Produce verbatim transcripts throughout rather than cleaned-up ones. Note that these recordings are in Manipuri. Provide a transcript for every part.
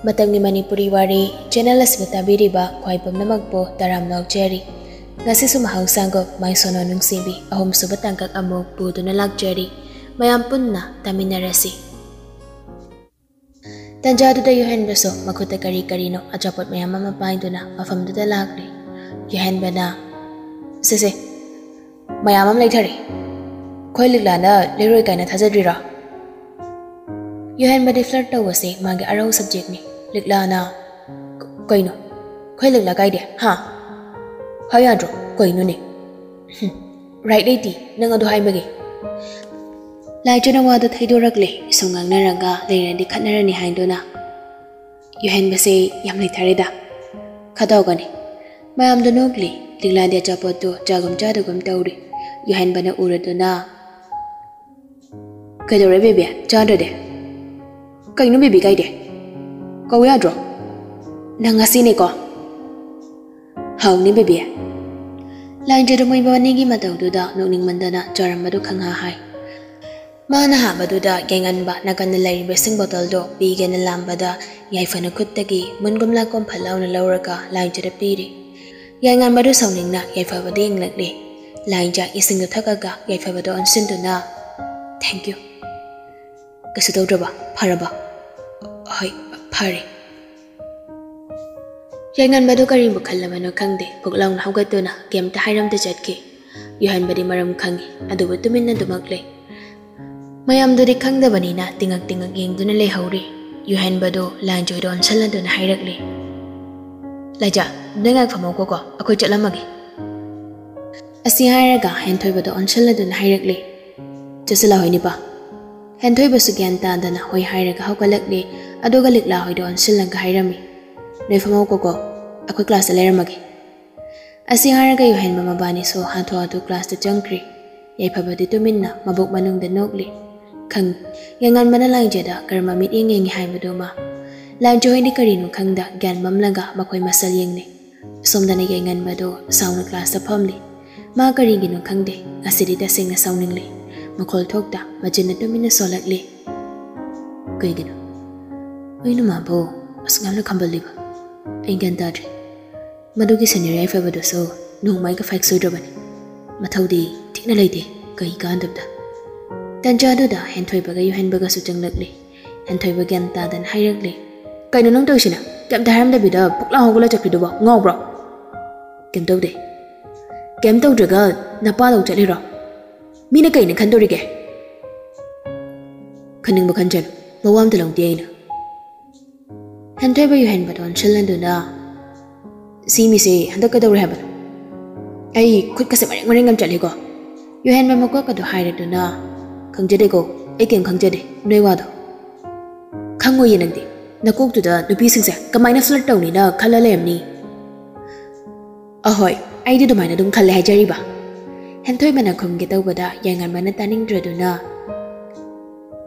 ꯃꯇꯝꯒꯤ ꯃꯅꯤꯄꯨꯔꯤ ꯋꯥꯔꯤ ꯆꯦꯅꯦꯜ ꯑꯁꯤꯗ ꯇꯥꯕꯤꯔꯤꯕ ꯈ꯭ꯋꯥꯏ ꯄꯨꯝꯅꯃꯛꯄꯨ ꯇꯔꯥꯝꯅ ꯑꯣꯛꯆꯔꯤ꯫ ꯉꯁꯤꯁꯨ ꯃꯍꯧꯁꯥꯒꯨꯝ ꯃꯥꯏꯁꯣꯟ ꯅꯣꯡꯅꯨꯡꯁꯤꯕꯤ ꯑꯍꯨꯝꯁꯨꯕ ꯇꯥꯡꯀꯛ ꯑꯃꯨꯛ ꯄꯨꯗꯨꯅ ꯂꯥꯛꯆꯔꯤ꯫ ꯃꯌꯥꯝ ꯄꯨꯟꯅ ꯇꯥꯃꯤꯟꯅꯔꯁꯤ꯫ ꯇꯟꯖꯥꯗꯨꯗ ꯌꯨꯍꯦꯟꯕꯁꯨ ꯃꯈꯨꯠꯇ ꯀꯔꯤ ꯀꯔꯤꯅꯣ ꯑꯆꯥꯄꯣꯠ ꯃꯌꯥꯝ ꯑꯃ ꯄꯥꯏꯗꯨꯅ ꯃꯐꯝꯗꯨꯗ ꯂꯥꯛꯂꯦ꯫ ꯌꯨꯍꯦꯟꯕꯅ, "ꯁꯦ ꯁꯦ, ꯃꯌꯥꯝ ꯑꯃ ꯂꯩꯊꯔꯦ꯫ ꯑꯩꯈꯣꯏ ꯂꯤꯛꯂꯥꯅ ꯂꯩꯔꯣꯏ ꯀꯥꯏꯅ ꯊꯥꯖꯗ꯭ꯔꯤꯔꯣ?" ꯌꯨꯍꯦꯟꯕꯗꯤ ꯐ꯭ꯂꯔꯠ ꯇꯧꯕꯁꯦ ꯃꯥꯒꯤ ꯑꯔꯧ ꯁꯕꯖꯦꯛꯅꯤ꯫ ꯂꯤꯛꯂꯥꯅ, "ꯀ-, ꯀꯩꯅꯣ? ꯑꯩꯈꯣꯏ ꯂꯤꯛꯂꯥ ꯀꯥꯏꯗꯦ? ꯍꯥ? ꯍꯥꯏ ꯌꯥꯗ꯭ꯔꯣ? ꯀꯩꯅꯣꯅꯦ? ꯍꯨꯝ, ꯔꯥꯏꯠ ꯂꯩꯇꯦ ꯅꯪ ꯑꯗꯨ ꯍꯥꯏꯕꯒꯤ꯫ ꯂꯥꯏꯖꯅ ꯋꯥꯗꯣ ꯊꯩꯗꯣꯔꯛꯂꯦ꯫ ꯁꯨꯝ ꯉꯥꯡꯅꯔꯒ ꯂꯩꯔꯗꯤ ꯈꯠꯅꯔꯅꯤ ꯍꯥꯏꯗꯨꯅ꯫ ꯌꯨꯍꯦꯟꯕꯁꯦ ꯌꯥꯝ ꯂꯩꯊꯔꯦꯗ꯫ ꯈꯠꯇꯧꯒꯅꯤ꯫ ꯃꯌꯥꯝꯗꯣ ꯅꯣꯛꯂꯤ꯫ ꯂꯤꯛꯂꯥꯗꯤ ꯑꯆꯥꯄꯣꯠꯇꯨ ꯆꯥꯒꯨꯝ ꯆꯥꯗꯒꯨꯝ ꯇꯧꯔꯤ꯫ ꯌꯨꯍꯦꯟꯕꯅ ꯎꯔꯗꯨꯅ, "ꯀꯩꯗꯧꯔꯦ ꯕꯦꯕꯤ? ꯆꯥꯗ꯭ꯔꯗꯤ?" "ꯀꯩꯅꯣ ꯕꯦꯕꯤ ꯀꯥꯏꯗꯦ? ꯀꯧ ꯌꯥꯗ꯭ꯔꯣ? ꯅꯪ ꯉꯁꯤꯅꯦꯀꯣ?" "ꯍꯥꯎꯅꯤ ꯕꯦꯕꯤ꯫" ꯂꯥꯏꯖꯗ ꯃꯣꯏ ꯃꯕꯥꯅꯤꯒꯤ ꯃꯇꯧꯗꯨꯗ ꯅꯣꯛꯅꯤꯡꯃꯟꯗꯅ ꯆꯥꯔꯝꯕꯗꯨ ꯈꯪꯍꯥ ꯍꯥꯏ꯫ ꯃꯥꯅ ꯍꯥꯕꯗꯨꯗ ꯌꯥꯏꯉꯟꯕ ꯅꯥꯀꯟꯗ ꯂꯩꯔꯤꯕ ꯏꯁꯤꯡ ꯕꯣꯇꯜꯗꯣ ꯄꯤꯒꯦꯅ ꯂꯥꯝꯕꯗ ꯌꯥꯏꯐꯅ ꯈꯨꯠꯇꯒꯤ ꯃꯨꯟꯒꯨꯝ ꯂꯥꯛꯀꯨꯝ ꯐꯠ ꯂꯥꯎꯅ ꯂꯧꯔꯒ ꯂꯥꯏꯖꯗ ꯄꯤꯔꯦ꯫ ꯌꯥꯏꯉꯟꯕꯗꯨ ꯁꯥꯎꯅꯤꯡꯅ ꯌꯥꯏꯐꯕꯗ ꯌꯦꯡꯂꯛꯂꯦ꯫ ꯂꯥꯏꯖ ꯏꯁꯤꯡꯗꯨ ꯊꯛꯑꯒ ꯌꯥꯏꯐꯕꯗ ꯑꯣꯟꯁꯤꯟꯗꯨꯅ, "Thank you꯫ ꯀꯩꯁꯨ ꯇꯧꯗ꯭ꯔꯕ? ꯐꯔꯕ?" "ꯍꯣꯏ, ꯐꯔꯦ꯫" ꯌꯥꯏꯉꯟꯕꯗꯨ ꯀꯔꯤꯕꯨ ꯈꯜꯂꯕꯅꯣ ꯈꯪꯗꯦ, ꯄꯨꯛ ꯂꯥꯎꯅ ꯍꯧꯒꯠꯇꯨꯅ ꯀꯩꯝꯇ ꯍꯥꯏꯔꯝꯗ ꯆꯠꯈꯤ꯫ ꯌꯨꯍꯦꯟꯕꯗꯤ ꯃꯔꯝ ꯈꯪꯏ, ꯑꯗꯨꯕꯨ ꯇꯨꯃꯤꯟꯅ ꯑꯗꯨꯃꯛ ꯂꯩ꯫ ꯃꯌꯥꯝꯗꯨꯗꯤ ꯈꯪꯗꯕꯅꯤꯅ ꯇꯤꯉꯛ ꯇꯤꯉꯛ ꯌꯦꯡꯗꯨꯅ ꯂꯩꯍꯧꯔꯤ꯫ ꯌꯨꯍꯦꯟꯕꯗꯨ ꯂꯥꯏꯖꯣꯏꯗ ꯑꯣꯟꯁꯤꯜꯂꯗꯨꯅ ꯍꯥꯏꯔꯛꯂꯤ, "ꯂꯥꯏꯖ, ꯅꯪ ꯉꯥꯏꯍꯥꯛ ꯐꯝꯍꯧꯀꯣꯀꯣ, ꯑꯩꯈꯣꯏ ꯆꯠꯂꯝꯃꯒꯦ꯫" ꯑꯁꯤ ꯍꯥꯏꯔꯒ ꯍꯦꯟꯊꯣꯏꯕꯗ ꯑꯣꯟꯁꯤꯜꯂꯗꯨꯅ ꯍꯥꯏꯔꯛꯂꯤ, "ꯆꯠꯁꯤꯜꯂꯛꯑꯣ ꯅꯤꯄꯥ꯫" ꯍꯦꯟꯊꯣꯏꯕꯁꯨ ꯒ꯭ꯌꯥꯟ ꯇꯥꯗꯅ ꯍꯣꯏ ꯍꯥꯏꯔꯒ ꯍꯧꯒꯠꯂꯛꯂꯤ꯫ ꯑꯗꯨꯒ ꯂꯤꯛꯂꯥ ꯍꯣꯏꯗ ꯑꯣꯟꯁꯤꯜꯂꯒ ꯍꯥꯏꯔꯝꯃꯤ, "ꯅꯣꯏ ꯐꯝꯍꯧꯀꯣꯀꯣ, ꯑꯩꯈꯣꯏ ꯀ꯭ꯂꯥꯁꯇ ꯂꯩꯔꯝꯃꯒꯦ꯫" ꯑꯁꯤ ꯍꯥꯏꯔꯒ ꯌꯨꯍꯦꯟꯕ ꯃꯕꯥꯅꯤꯁꯨ ꯍꯥꯊꯨ ꯍꯥꯊꯨ ꯀ꯭ꯂꯥꯁꯇ ꯆꯪꯈ꯭ꯔꯤ꯫ ꯌꯥꯏꯐꯕꯗꯤ ꯇꯨꯃꯤꯟꯅ ꯃꯕꯨꯛ ꯃꯅꯨꯡꯗ ꯅꯣꯛꯂꯤ꯫ ꯈꯪ, ꯌꯥꯏꯉꯟꯕꯅ ꯂꯥꯏꯖꯗ ꯀꯔꯝꯕ ꯃꯤꯠꯌꯦꯡ ꯌꯦꯡꯉꯤ ꯍꯥꯏꯕꯗꯨꯃ꯫ ꯂꯥꯏꯖ ꯍꯣꯏꯗꯤ ꯀꯔꯤꯅꯣ ꯈꯪꯗ ꯒ꯭ꯌꯥꯟ ꯃꯝꯂꯒ ꯃꯈꯣꯏ ꯃꯁꯦꯜ ꯌꯦꯡꯂꯤ꯫ ꯁꯣꯝꯗꯅ ꯌꯥꯏꯉꯟꯕꯗꯨ ꯁꯥꯎꯅ ꯀ꯭ꯂꯥꯁꯇ ꯐꯝꯂꯤ꯫ ꯃꯥ ꯀꯔꯤꯒꯤꯅꯣ ꯈꯪꯗꯦ, ꯉꯁꯤꯗꯤ ꯇꯁꯦꯡꯅ ꯁꯥꯎꯅꯤꯡꯂꯤ꯫ ꯃꯈꯣꯜ ꯊꯣꯛꯇ ꯃꯆꯤꯟꯅ ꯇꯨꯃꯤꯟꯅ ꯁꯣꯜꯂꯛꯂꯤ꯫ "ꯀꯩꯒꯤꯅꯣ? ꯀꯩꯅꯣ ꯃꯥꯕꯨ?" ꯑꯁꯨꯛ ꯌꯥꯝꯅ ꯈꯝꯕꯜꯂꯤꯕ? ꯑꯩ ꯒ꯭ꯌꯥꯟ ꯇꯥꯗ꯭ꯔꯦ꯫ ꯃꯗꯨꯒꯤ ꯁꯦꯅꯤꯌꯔ ꯌꯥꯏꯐꯕꯗꯨꯁꯨ ꯅꯣꯡꯃ ꯑꯩꯒ ꯐꯥꯏꯠ ꯁꯣꯏꯗ꯭ꯔꯕꯅꯤ꯫ ꯃꯊꯧꯗꯤ ꯊꯤꯅ ꯂꯩꯇꯦ, ꯀꯩ ꯀꯥꯟꯗꯕꯗ꯫ ꯇꯟꯖꯥꯗꯨꯗ ꯍꯦꯟꯊꯣꯏꯕꯒ ꯌꯨꯍꯦꯟꯕꯒꯁꯨ ꯆꯪꯂꯛꯂꯤ꯫ ꯍꯦꯟꯊꯣꯏꯕ ꯒ꯭ꯌꯥꯟ ꯇꯥꯗꯅ ꯍꯥꯏꯔꯛꯂꯤ, "ꯀꯩꯅꯣ ꯅꯪ ꯇꯧꯔꯤꯁꯤꯅ? ꯀꯩꯝꯇ ꯍꯥꯏꯔꯝꯗꯕꯤꯗ ꯐꯨꯛꯂꯥꯎ ꯍꯧꯒꯠꯂ ꯆꯠꯈ꯭ꯔꯤꯗꯨꯕꯣ? ꯉꯥꯎꯕ꯭ꯔꯣ?" "ꯀꯩꯝ ꯇꯧꯗꯦ꯫" "ꯀꯩꯝ ꯇꯧꯗ꯭ꯔꯒ ꯅꯄꯥ ꯂꯧ ꯆꯠꯂꯤꯔꯣ? ꯃꯤꯅ ꯀꯩꯅ ꯈꯟꯗꯣꯔꯤꯒꯦ?" "ꯈꯟꯅꯤꯡꯕ ꯈꯟꯖꯅꯨ, ꯃꯋꯥ ꯑꯝꯇ ꯂꯧꯗꯦ ꯑꯩꯅ꯫" ꯍꯦꯟꯊꯣꯏꯕ ꯌꯨꯍꯦꯟꯕꯗ ꯑꯣꯟꯁꯤꯜꯂꯗꯨꯅ, "ꯁꯤ ꯃꯤꯁꯦ ꯍꯟꯗꯛ ꯀꯩꯗꯧꯔꯦ ꯍꯥꯏꯕꯅꯣ? ꯑꯩ ꯈꯨꯠꯀꯁꯦ ꯃꯔꯦꯡ ꯃꯔꯦꯡ ꯌꯥꯝ ꯆꯠꯂꯤꯀꯣ?" ꯌꯨꯍꯦꯟꯕ ꯃꯀꯣꯛ ꯑꯗꯨ ꯍꯥꯏꯔꯗꯨꯅ, "ꯈꯪꯖꯗꯦꯀꯣ, ꯑꯩ ꯀꯩꯝ ꯈꯪꯖꯗꯦ, ꯅꯣꯏ ꯋꯥꯗꯣ ꯈꯪꯉꯣꯏꯌꯦ ꯅꯪꯗꯤ꯫ ꯅꯀꯣꯛꯇꯨꯗ ꯅꯨꯄꯤꯁꯤꯡꯁꯦ ꯀꯃꯥꯏꯅ ꯐ꯭ꯂꯔꯠ ꯇꯧꯅꯤꯅ ꯈꯜꯂ ꯂꯩꯔꯝꯅꯤ?" "ꯑꯍꯣꯏ, ꯑꯩꯗꯤ ꯑꯗꯨꯃꯥꯏꯅ ꯑꯗꯨꯝ ꯈꯜꯂꯦ ꯍꯥꯏꯖꯔꯤꯕ꯫" ꯍꯦꯟꯊꯣꯏꯕꯅ ꯈꯨꯝꯒꯦ ꯇꯧꯕꯗ ꯌꯥꯏꯉꯟꯕꯅ ꯇꯥꯅꯤꯡꯗ꯭ꯔꯗꯨꯅ,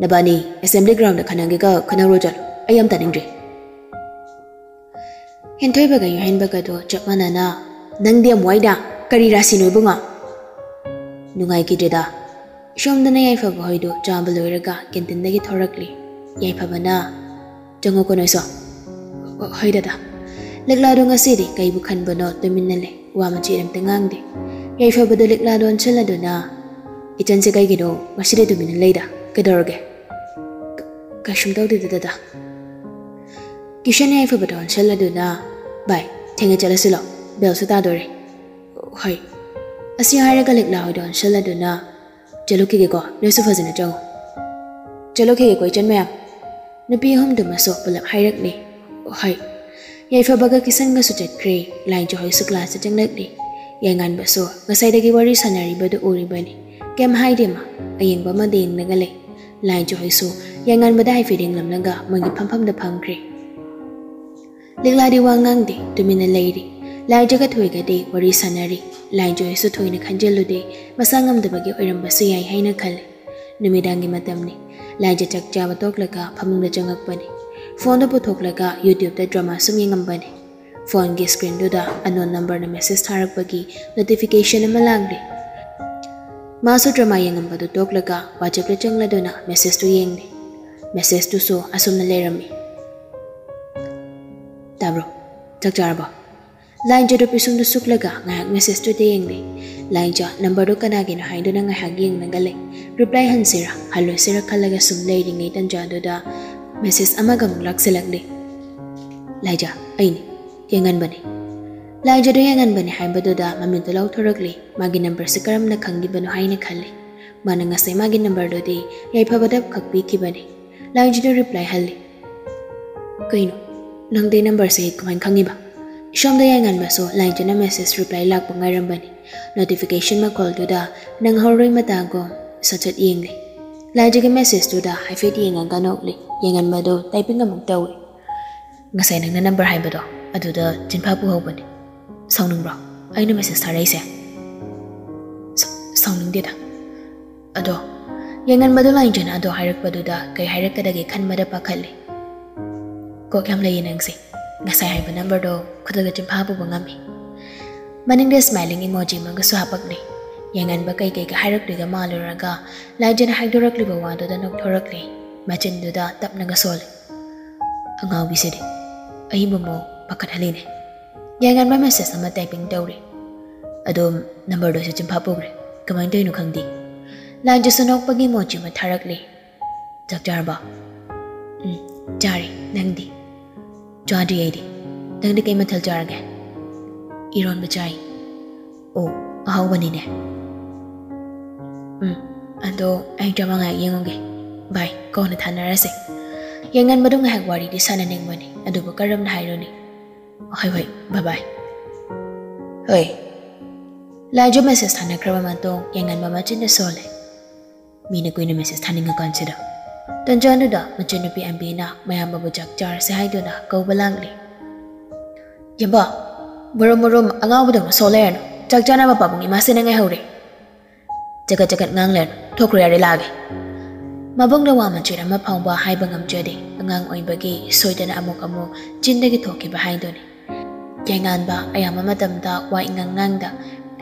"ꯅꯕꯥꯅꯤ ꯑꯦꯁꯦꯝꯕ꯭ꯂꯤ ꯒ꯭ꯔꯥꯎꯟꯗ ꯈꯟꯅꯒꯦꯒ ꯈꯟꯅꯔꯣ ꯆꯠꯂꯣ, ꯑꯩ ꯌꯥꯝ ꯇꯥꯅꯤꯡꯗ꯭ꯔꯦ꯫" ꯍꯦꯟꯊꯣꯏꯕꯒ ꯌꯨꯍꯦꯟꯕꯒꯗꯣ ꯆꯞ ꯃꯥꯟꯅꯅ, "ꯅꯪꯗꯤ ꯌꯥꯝ ꯋꯥꯏꯗ, ꯀꯔꯤ ꯔꯥꯁꯤꯅꯣ ꯏꯕꯨꯡꯉꯣ?" ꯅꯨꯡꯉꯥꯏꯈꯤꯗ꯭ꯔꯦꯗ꯫ ꯁꯣꯝꯗꯅ ꯌꯥꯏꯐꯕ ꯍꯣꯏꯗꯣ ꯆꯥꯕ ꯂꯣꯏꯔꯒ ꯀꯦꯟꯇꯤꯟꯗꯒꯤ ꯊꯣꯔꯛꯂꯤ꯫ ꯌꯥꯏꯐꯕꯅ, "ꯆꯪꯉꯣꯀꯣ ꯅꯣꯏꯁꯨ꯫" "ꯍꯣꯏ ꯗꯗꯥ꯫" ꯂꯤꯛꯂꯥꯗꯣ ꯉꯁꯤꯗꯤ ꯀꯩꯕꯨ ꯈꯟꯕꯅꯣ ꯇꯨꯃꯤꯟꯅ ꯂꯩ, ꯋꯥ ꯃꯆꯦꯠ ꯑꯝꯇ ꯉꯥꯡꯗꯦ꯫ ꯌꯥꯏꯐꯕꯗ ꯂꯤꯛꯂꯥꯗꯣ ꯑꯣꯟꯁꯤꯜꯂꯗꯨꯅ, "ꯏꯆꯟꯁꯦ ꯀꯩꯒꯤꯅꯣ ꯉꯁꯤꯗꯤ ꯇꯨꯃꯤꯟꯅ ꯂꯩꯗ? ꯀꯩꯗꯧꯔꯒꯦ?" "ꯀ-, ꯀꯩꯁꯨꯝ ꯇꯧꯗꯦꯗ ꯗꯗꯥ꯫" ꯀꯤꯁꯟ ꯌꯥꯏꯐꯕꯗ ꯑꯣꯟꯁꯤꯜꯂꯗꯨꯅ, "ꯚꯥꯏ, ꯊꯦꯡꯅ ꯆꯠꯂꯁꯤ ꯂꯥꯛꯑꯣ, ꯕꯦꯜꯁꯨ ꯇꯥꯗꯣꯔꯦ꯫" "ꯍꯣꯏ꯫" ꯑꯁꯤ ꯍꯥꯏꯔꯒ ꯂꯤꯛꯂꯥ ꯍꯣꯏꯗ ꯑꯣꯟꯁꯤꯜꯂꯗꯨꯅ, "ꯆꯠꯂꯨꯈꯤꯒꯦꯀꯣ, ꯅꯣꯏꯁꯨ ꯐꯖꯅ ꯆꯪꯉꯨ꯫" "ꯆꯠꯂꯨꯈꯤꯒꯦꯀꯣ ꯏꯆꯟ ꯃꯌꯥꯝ꯫" ꯅꯨꯄꯤ ꯑꯍꯨꯝꯗꯨꯃꯁꯨ ꯄꯨꯂꯞ ꯍꯥꯏꯔꯛꯂꯦ꯫ "ꯍꯣꯏ꯫" ꯌꯥꯏꯐꯕꯒ ꯀꯤꯁꯟꯒꯁꯨ ꯆꯠꯈ꯭ꯔꯦ꯫ ꯂꯥꯏꯟꯆ ꯍꯣꯏꯁꯨ ꯀ꯭ꯂꯥꯁꯇ ꯆꯪꯂꯛꯂꯦ꯫ ꯌꯥꯏꯉꯥꯟꯕꯁꯨ ꯉꯁꯥꯏꯗꯒꯤ ꯋꯥꯔꯤ ꯁꯥꯟꯅꯔꯤꯕꯗꯨ ꯎꯔꯤꯕꯅꯤ꯫ ꯀꯩꯝ ꯍꯥꯏꯗꯦ ꯃꯥ, ꯑꯌꯦꯡꯕ ꯑꯃꯗ ꯌꯦꯡꯂꯒ ꯂꯩ꯫ ꯂꯥꯏꯟꯆ ꯍꯣꯏꯁꯨ ꯌꯥꯏꯉꯥꯟꯕꯗ ꯍꯥꯏꯐꯦꯠ ꯌꯦꯡꯂꯝꯂꯒ ꯃꯣꯏꯒꯤ ꯐꯝꯐꯝꯗ ꯐꯝꯈ꯭ꯔꯦ꯫ ꯂꯤꯛꯂꯥꯗꯤ ꯋꯥ ꯉꯥꯡꯗꯦ, ꯇꯨꯃꯤꯟꯅ ꯂꯩꯔꯤ꯫ ꯂꯥꯏꯖꯒ ꯊꯣꯏꯒꯗꯤ ꯋꯥꯔꯤ ꯁꯥꯟꯅꯔꯤ꯫ ꯂꯥꯏꯖꯣꯏꯁꯨ ꯊꯣꯏꯅ ꯈꯟꯖꯤꯜꯂꯨꯗꯦ, ꯃꯁꯥ ꯉꯝꯗꯕꯒꯤ ꯑꯣꯏꯔꯝꯕꯁꯨ ꯌꯥꯏ ꯍꯥꯏꯅ ꯈꯜꯂꯤ꯫ ꯅꯨꯃꯤꯗꯥꯡꯒꯤ ꯃꯇꯝꯅꯤ꯫ ꯂꯥꯏꯖ ꯆꯥꯛ ꯆꯥꯕ ꯇꯣꯛꯂꯒ ꯐꯃꯨꯡꯗ ꯆꯪꯉꯛꯄꯅꯤ꯫ ꯐꯣꯟꯗꯨ ꯄꯨꯊꯣꯛꯂꯒ YouTube-ꯇ drama ꯁꯨꯝ ꯌꯦꯡꯉꯝꯕꯅꯤ꯫ ꯐꯣꯟꯒꯤ screen-ꯗꯨꯗ unknown number-ꯅ message ꯊꯥꯔꯛꯄꯒꯤ notification ꯑꯃ ꯂꯥꯡꯂꯤ꯫ ꯃꯥꯁꯨ drama ꯌꯦꯡꯉꯝꯕꯗꯨ ꯇꯣꯛꯂꯒ WhatsApp-ꯇ ꯆꯪꯂꯗꯨꯅ message-ꯇꯨ ꯌꯦꯡꯂꯤ꯫ Message-ꯇꯨꯁꯨ ꯑꯁꯨꯝꯅ ꯂꯩꯔꯝꯃꯤ꯫ "ꯆꯥꯛ ꯆꯥꯔꯕꯣ?" ꯂꯥꯏꯟꯖꯗꯨ ꯄꯤꯁꯨꯝꯗꯨ ꯁꯨꯛꯂꯒ ꯉꯥꯏꯍꯥꯛ ꯃꯦꯁꯦꯖꯇꯨꯗ ꯌꯦꯡꯂꯦ꯫ ꯂꯥꯏꯟꯖ ꯅꯝꯕꯔꯗꯨ ꯀꯅꯥꯒꯤꯅꯣ ꯍꯥꯏꯗꯨꯅ ꯉꯥꯏꯍꯥꯛ ꯌꯦꯡꯂꯒ ꯂꯩ꯫ ꯔꯤꯄ꯭ꯂꯥꯏ ꯍꯟꯁꯤꯔꯥ ꯍꯜꯂꯣꯏꯁꯤꯔꯥ ꯈꯜꯂꯒ ꯁꯨꯝ ꯂꯩꯔꯤꯉꯩ ꯇꯟꯖꯥꯗꯨꯗ ꯃꯦꯁꯦꯖ ꯑꯃꯒ ꯑꯃꯨꯛ ꯂꯥꯛꯁꯤꯜꯂꯛꯂꯦ꯫ "ꯂꯥꯏꯖ, ꯑꯩꯅꯤ, ꯌꯦꯡꯍꯟꯕꯅꯤ꯫" ꯂꯥꯏꯖꯗꯨ ꯌꯦꯡꯍꯟꯕꯅꯤ ꯍꯥꯏꯕꯗꯨꯗ ꯃꯃꯤꯠꯇꯨ ꯂꯥꯎꯊꯣꯔꯛꯂꯦ꯫ ꯃꯥꯒꯤ ꯅꯝꯕꯔꯁꯤ ꯀꯔꯝꯅ ꯈꯪꯈꯤꯕꯅꯣ ꯍꯥꯏꯅ ꯈꯜꯂꯤ꯫ ꯃꯥꯅ ꯉꯁꯥꯏ ꯃꯥꯒꯤ ꯅꯝꯕꯔꯗꯨꯗꯤ ꯌꯥꯏꯐꯕꯗ ꯈꯛ ꯄꯤꯈꯤꯕꯅꯤ꯫ ꯂꯥꯏꯖꯗꯨ ꯔꯤꯄ꯭ꯂꯥꯏ ꯍꯜꯂꯤ꯫ "ꯀꯩꯅꯣ, ꯅꯪꯗꯤ ꯅꯝꯕꯔꯁꯦ ꯀꯃꯥꯏꯅ ꯈꯪꯉꯤꯕ?" ꯏꯁꯣꯝꯗ ꯌꯥꯏꯉꯟꯕꯁꯨ ꯂꯥꯏꯖꯅ ꯃꯦꯁꯦꯖ ꯔꯤꯄ꯭ꯂꯥꯏ ꯂꯥꯛꯄ ꯉꯥꯏꯔꯝꯕꯅꯤ꯫ ꯅꯣꯇꯤꯐꯤꯀꯦꯁꯟ ꯃꯈꯣꯜꯗꯨꯗ ꯅꯪꯍꯧꯔꯣꯏ ꯃꯇꯥꯒꯨꯝ ꯁꯠ ꯁꯠ ꯌꯦꯡꯂꯦ꯫ ꯂꯥꯏꯖꯒꯤ ꯃꯦꯁꯦꯖꯇꯨꯗ ꯍꯥꯏꯐꯦꯠ ꯌꯦꯡꯉꯒ ꯅꯣꯛꯂꯦ꯫ ꯌꯥꯏꯉꯟꯕꯗꯨ ꯇꯥꯏꯄꯤꯡ ꯑꯃꯨꯛ ꯇꯧꯏ꯫ "ꯉꯁꯥꯏ ꯅꯪꯅ ꯅꯝꯕꯔ ꯍꯥꯏꯕꯗꯣ ꯑꯗꯨꯗ ꯆꯤꯟꯐꯥ ꯄꯨꯍꯧꯕꯅꯤ꯫ ꯁꯥꯎꯅꯤꯡꯕ꯭ꯔꯣ ꯑꯩꯅ ꯃꯦꯁꯦꯖ ꯊꯥꯔꯛꯏꯁꯦ?" "ꯁ-, ꯁꯥꯎꯅꯤꯡꯗꯦꯗ꯫ ꯑꯗꯣ," ꯌꯥꯏꯉꯟꯕꯗꯨ ꯂꯥꯏꯖꯅ ꯑꯗꯣ ꯍꯥꯏꯔꯛꯄꯗꯨꯗ ꯀꯩ ꯍꯥꯏꯔꯛꯀꯗꯒꯦ ꯈꯟꯕꯗ ꯄꯥꯈꯠꯂꯦ꯫ "ꯀꯣꯛ ꯌꯥꯝ ꯂꯩꯌꯦ ꯅꯪꯁꯦ꯫ ꯉꯁꯥꯏ ꯍꯥꯏꯕ ꯅꯝꯕꯔꯗꯣ ꯈꯨꯗꯛꯇ ꯆꯤꯟꯐꯥ ꯄꯨꯕ ꯉꯝꯃꯤ꯫" ꯃꯅꯤꯡꯗ ꯁ꯭ꯃꯥꯏꯂꯤꯡ ꯏꯃꯣꯖꯤ ꯑꯃꯒꯁꯨ ꯍꯥꯞꯄꯛꯂꯦ꯫ ꯌꯥꯏꯉꯟꯕ ꯀꯩꯀꯩꯒ ꯍꯥꯏꯔꯛꯂꯤꯒ ꯃꯥꯜꯂꯨꯔꯒ ꯂꯥꯏꯖꯅ ꯍꯥꯏꯗꯣꯔꯛꯂꯤꯕ ꯋꯥꯗꯨꯗ ꯅꯣꯛꯊꯣꯔꯛꯂꯦ꯫ ꯃꯆꯤꯟꯗꯨꯗ ꯇꯞꯅꯒ ꯁꯣꯜꯂꯦ꯫ "ꯑꯉꯥꯎꯕꯤꯁꯤꯗꯤ ꯑꯩꯕꯨ ꯑꯃꯨꯛ ꯄꯥꯈꯠꯍꯜꯂꯤꯅꯦ꯫" ꯌꯥꯏꯉꯟꯕ ꯃꯦꯁꯦꯖ ꯑꯃ ꯇꯥꯏꯄꯤꯡ ꯇꯧꯔꯤ꯫ "ꯑꯗꯨꯝ ꯅꯝꯕꯔꯗꯨꯁꯨ ꯆꯤꯟꯐꯥ ꯄꯨꯈ꯭ꯔꯦ꯫ ꯀꯃꯥꯏꯅ ꯇꯧꯔꯤꯅꯣ ꯈꯪꯗꯦ꯫" ꯂꯥꯏꯖꯁꯨ ꯅꯣꯛꯄꯒꯤ ꯏꯃꯣꯖꯤ ꯑꯃ ꯊꯥꯔꯛꯂꯦ꯫ "ꯆꯥꯛ ꯆꯥꯔꯕꯣ?" "ꯎꯝ, ꯆꯥꯔꯦ꯫ ꯅꯪꯗꯤ?" "ꯆꯥꯗ꯭ꯔꯤ ꯑꯩꯗꯤ꯫ ꯅꯪꯗꯤ ꯀꯩ ꯃꯊꯦꯜ ꯆꯥꯔꯒꯦ?" "ꯏꯔꯣꯟꯕ ꯆꯥꯏ꯫" "ꯑꯣ, ꯑꯍꯥꯎꯕꯅꯤꯅꯦ꯫" "ꯎꯝ, ꯑꯗꯣ ꯑꯩ ꯗ꯭ꯔꯃꯥ ꯉꯥꯏꯍꯥꯛ ꯌꯦꯡꯉꯨꯒꯦ꯫ ꯕꯥꯏ, ꯀꯣꯟꯅ ꯊꯥꯅꯔꯁꯦ꯫" ꯌꯥꯏꯉꯟꯕꯗꯨ ꯉꯥꯏꯍꯥꯛ ꯋꯥꯔꯤꯗꯤ ꯁꯥꯟꯅꯅꯤꯡꯕꯅꯤ, ꯑꯗꯨꯕꯨ ꯀꯔꯝꯅ ꯍꯥꯏꯔꯨꯅꯤ? "ꯍꯣꯏ, ꯍꯣꯏ, ꯕꯥꯏ ꯕꯥꯏ꯫" "ꯍꯣꯏ꯫" ꯂꯥꯏꯖ ꯃꯦꯁꯦꯖ ꯊꯥꯅꯈ꯭ꯔꯕ ꯃꯇꯨꯡ ꯌꯥꯏꯉꯟꯕ ꯃꯆꯤꯟꯗ ꯁꯣꯜꯂꯦ꯫ ꯃꯤꯅ ꯀꯨꯏꯅ ꯃꯦꯁꯦꯖ ꯊꯥꯅꯤꯡꯉꯀꯥꯟꯁꯤꯗ꯫ ꯇꯟꯖꯥꯗꯨꯗ ꯃꯆꯟꯅꯨꯄꯤ ꯑꯝꯕꯤꯅ ꯃꯌꯥꯝꯕꯕꯨ ꯆꯥꯛ ꯆꯥꯔꯁꯦ ꯍꯥꯏꯗꯨꯅ ꯀꯧꯕ ꯂꯥꯛꯂꯦ꯫ "ꯌꯦꯝꯕ, ꯃꯨꯔꯨꯝ ꯃꯨꯔꯨꯝ ꯑꯉꯥꯎꯕꯗꯧꯅ ꯁꯣ ꯂꯩꯔꯅꯨ꯫ ꯆꯥꯛ ꯆꯥꯅꯕ ꯄꯥꯕꯨꯡ ꯏꯃꯥꯁꯤꯅ ꯉꯥꯏꯍꯧꯔꯦ꯫ ꯆꯒꯠ ꯆꯒꯠ ꯉꯥꯡ ꯂꯩꯔꯅꯨ꯫ ꯊꯣꯛꯈ꯭ꯔꯣ ꯌꯥꯔꯦ, ꯂꯥꯛꯑꯒꯦ꯫" ꯃꯕꯨꯡꯗ ꯋꯥ ꯃꯆꯦꯠ ꯑꯃ ꯐꯥꯎꯕ ꯍꯥꯏꯕ ꯉꯝꯖꯗꯦ꯫ ꯑꯉꯥꯡ ꯑꯣꯏꯕꯒꯤ ꯁꯣꯏꯗꯅ ꯑꯃꯨꯛ ꯑꯃꯨꯛ ꯆꯤꯟꯗꯒꯤ ꯊꯣꯛꯈꯤꯕ ꯍꯥꯏꯗꯨꯅꯤ꯫ ꯌꯥꯏꯉꯟꯕ ꯑꯌꯥꯝꯕ ꯃꯇꯝꯗ ꯋꯥ ꯏꯉꯥꯡ ꯉꯥꯡꯗ